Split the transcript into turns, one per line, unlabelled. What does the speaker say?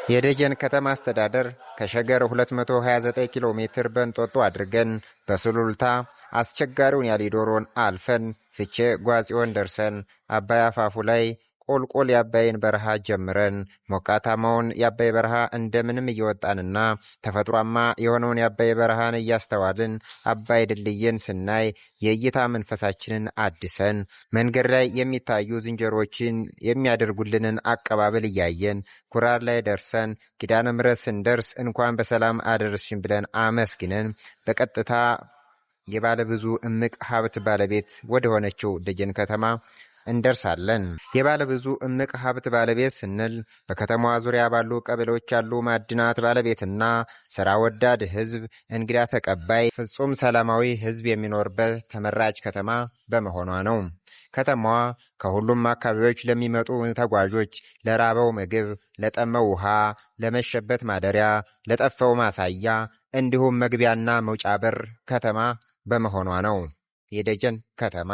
የደጀን ከተማ አስተዳደር ከሸገር 229 ኪሎ ሜትር በእንጦጦ አድርገን፣ በሱሉልታ አስቸጋሪውን ያሊዶሮን አልፈን፣ ፍቼ ጓጽዮን ደርሰን፣ አባይ አፋፉ ላይ ቁልቁል የአባይን በረሃ ጀምረን፣ ሞቃታማውን የአባይ በረሃ እንደምንም እየወጣንና ተፈጥሯማ የሆነውን የአባይ በረሃን እያስተዋልን፣ አባይ ድልድይን ስናይ የእይታ መንፈሳችንን አድሰን፣ መንገድ ላይ የሚታዩ ዝንጀሮችን የሚያደርጉልንን አቀባበል እያየን፣ ኩራር ላይ ደርሰን፣ ኪዳነ ምሕረት ስንደርስ እንኳን በሰላም አደረስሽን ብለን አመስግነን በቀጥታ የባለ ብዙ እምቅ ሀብት ባለቤት ወደ ሆነችው ደጀን ከተማ እንደርሳለን። የባለ ብዙ እምቅ ሀብት ባለቤት ስንል በከተማዋ ዙሪያ ባሉ ቀበሌዎች ያሉ ማዕድናት ባለቤትና ስራ ወዳድ ሕዝብ፣ እንግዳ ተቀባይ፣ ፍጹም ሰላማዊ ሕዝብ የሚኖርበት ተመራጭ ከተማ በመሆኗ ነው። ከተማዋ ከሁሉም አካባቢዎች ለሚመጡ ተጓዦች ለራበው ምግብ፣ ለጠመው ውሃ፣ ለመሸበት ማደሪያ፣ ለጠፋው ማሳያ እንዲሁም መግቢያና መውጫ በር ከተማ በመሆኗ ነው። የደጀን ከተማ